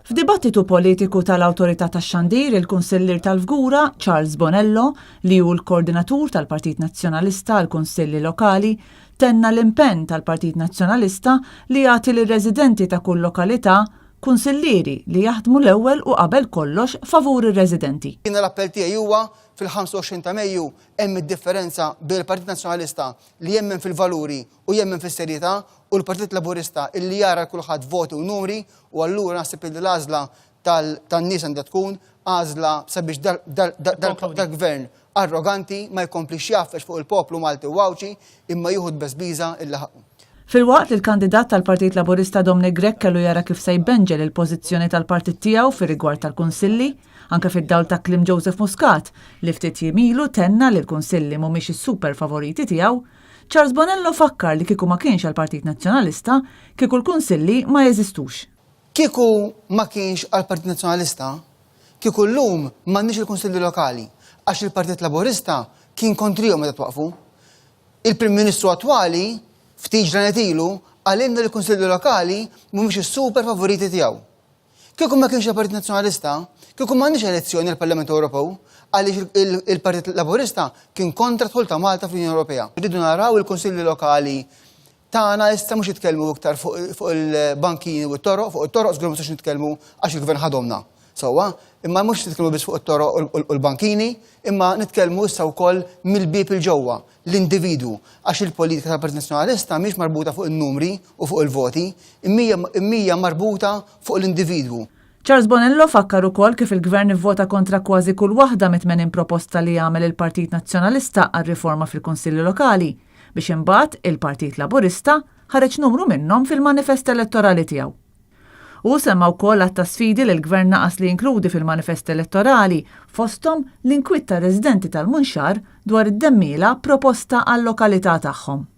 F'dibattitu politiku tal-Awtorità tax-Xandir, il-Kunsillier tal-Fgura, Charles Bonello, li hu l-Koordinatur tal-Partit Nazzjonalista għall-Kunsilli Lokali, tenna l-impenn tal-Partit Nazzjonalista li jagħti lir-residenti ta' kull lokalità kunsillieri li jaħdmu l-ewwel u qabel kollox favur ir-residenti. Jiena l-appell tiegħi huwa fil-25 ta' Mejju hemm id-differenza bejn il-Partit Nazzjonalista li jemmen fil-valuri u jemmen fis-serjetà u l-Partit Laburista illi jara 'l kulħadd voti u numri u allura naħseb illi l-għażla tan-nies għandha tkun għażla sabiex dal-gvern arroganti ma jkomplix jgħaffeġ fuq il-poplu Malti u Għawdxi imma jieħu t-tbeżbiża illi ħaqqu. Filwaqt li l-kandidat tal-Partit Laburista Dominic Grech kellu jara kif se jbenġel il-pożizzjoni tal-partit tiegħu fir-rigward tal-Kunsilli, anke fid-dawl ta' kliem Joseph Muscat li ftit jiem ilu tenna li l-Kunsilli mhumiex is-super favoriti tiegħu, Charles Bonello fakkar li kieku ma kienx għall-Partit Nazzjonalista, kieku l-Kunsilli ma jeżistux. Kieku ma kienx għall-Partit Nazzjonalista, kieku llum m'għandniex il-Kunsilli Lokali għax il-Partit Laburista kien kontrihom meta twaqqfu. Il-Prim Ministru attwali, ftit ġranet ilu, qalilna li l-Kunsilli Lokali mhumiex is-super favoriti tiegħu. Kieku ma kienx il-Partit Nazzjonalista, kieku m'għandniex elezzjoni għall-Parlament Ewropew għaliex il-Partit Laburista kien kontra d-dħul ta' Malta fl-Unjoni Ewropea. Irridu naraw il-Kunsilli Lokali tagħna issa mhux jitkellmu iktar fuq il-bankini u t-toroq, fuq it-toroq żgur ma nistgħux nitkellmu għax il-gvern ħadhomna. Sewwa, imma mhux nitkellmu biss fuq it-toroq u l-bankini, imma nitkellmu issa wkoll mill-bieb il ġewwa, l-individwu, għax il-politika tal-Partit Nazzjonalista mhix marbuta fuq in-numri u fuq il-voti, imma hija marbuta fuq l-individwu. Charles Bonello fakkar ukoll kif il-Gvern ivvota kontra kważi kull waħda mit-80 proposta li għamel il-Partit Nazzjonalista għar-riforma fil-Kunsilli Lokali, biex imbagħad il-Partit Laburista ħareġ numru minnhom fil-manifest elettorali tiegħu. Hu semma wkoll għadd ta' sfidi li l-Gvern naqas li jinkludi fil-manifest elettorali, fosthom l-inkwiet tar-residenti tal-Munxar dwar id-demmiela proposta għal-lokalità tagħhom.